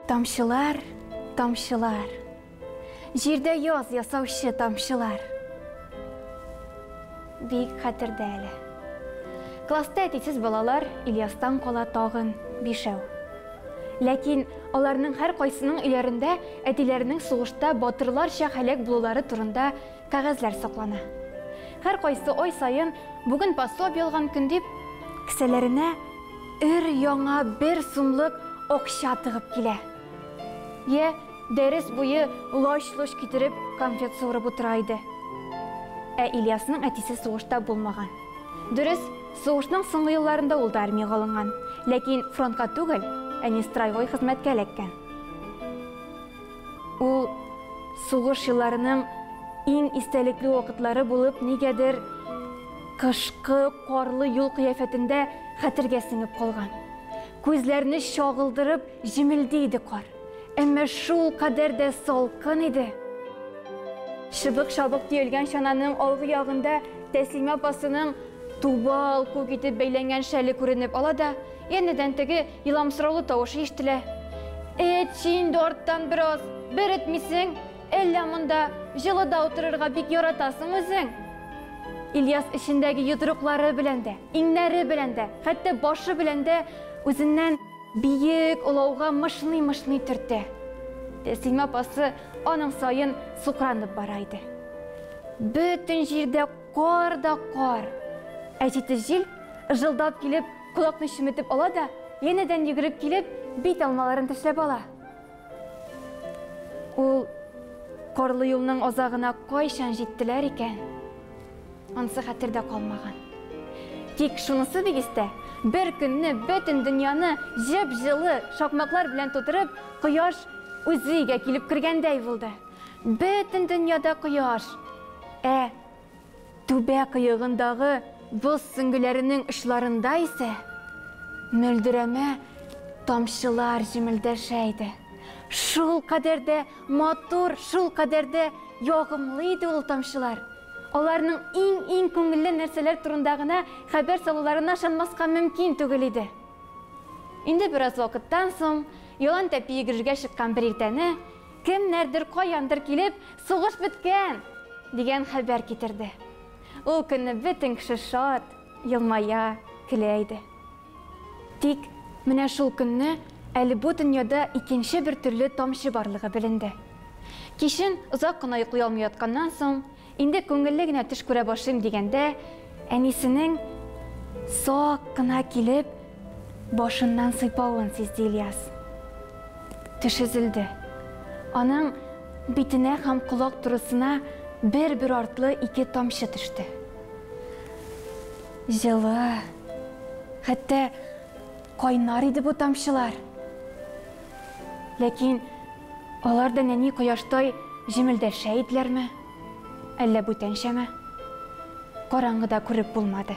Тамчылар, тамчылар. Җирдә яз ясаучы тамчылар. Бик хәтердә әле. Класста әтисез балалар Ильястан кала тагын бишәү. Ләкин аларның һәркайсының өйләрендә әтиләренең сугышта батырларча һәлак булулары турында кәгазьләр саклана. Һәркайсы ай саен бүген пособие алган көн дип, кесәләренә өр-яңа бер сумлык акча тыгып килә. Йә дәрес буе лач-лоч китереп конфет суырып утыра иде. Ә Ильясның әтисе сугышта булмаган. Дөрес, сугышның соңгы елларында ул да армиягә алынган. Ләкин фронтка түгел, ә нестроевой хезмәткә эләккән. Ул сугыш елларының иң истәлекле вакытлары булып нигәдер кышкы карлы юл кыяфәтендә хәтергә сеңеп калган. Күзләрне чагылдырып җемелди иде кар. Әмма шул кадәр дә салкын иде. Чыбык-чабык төялгән чананың алгы ягында Тәслимә апасының тубал күк итеп бәйләнгән шәле күренеп ала да, янәдән теге еламсыраулы тавышы ишетелә. Этче инде арттан бераз, бер этмисең, әллә монда җылыда утырырга бик яратасың үзең? Ильяс эчендәге йодрыклары белән дә, иңнәре белән дә, хәтта башы белән дә үзеннән биек олауга мышный-мышный төртә. Тәслимә апасы аның саен сукранып бара иде. Бөтен җирдә кар да кар. Ә җитез җил ыжылдап килеп, колакны чеметеп ала да, янәдән йөгереп килеп, бит алмаларын тешләп ала. Ул карлы юлның азагына кайчан җиттеләр икән? Ансы хәтердә калмаган. Тик шунысы бик истә, бер көнне бөтен дөньяны җып-җылы шакмаклар белән тутырып, кояш үзе өйгә килеп кергәндәй булды. Бөтен дөньяда кояш! Ә түбә кыегындагы боз сөңгеләренең очларында исә мөлдерәмә тамчылар җемелдәшә иде. Шулкадәр дә матур, шулкадәр дә ягымлы иде ул тамчылар. Аларның иң-иң күңелле нәрсәләр турында гына хәбәр салуларына ышанмаска мөмкин түгел иде. Инде бераз вакыттан соң, ялан тәпи йөгерергә чыккан бер иртәне, кемнәрдер каяндыр килеп, Сугыш беткән! дигән хәбәр китерде. Ул көнне бөтен кеше шат, елмая, көлә иде. Тик менә шул көнне әле бу дөньяда икенче бер төрле тамчы барлыгы беленде. Кичен озак кына йоклый алмый ятканнан соң, инде күңелле генә төш күрә башлыйм дигәндә, әнисенең сак кына килеп, башыннан сыйпавын сизде Ильяс. Төш өзелде. Аның битенә һәм колак турысына бер-бер артлы ике тамчы төште. Җылы, хәтта кайнар иде бу тамчылар. Ләкин алар да нәни кояштай җемелдәшә иделәрме, әллә бүтәнчәме? Караңгыда күреп булмады.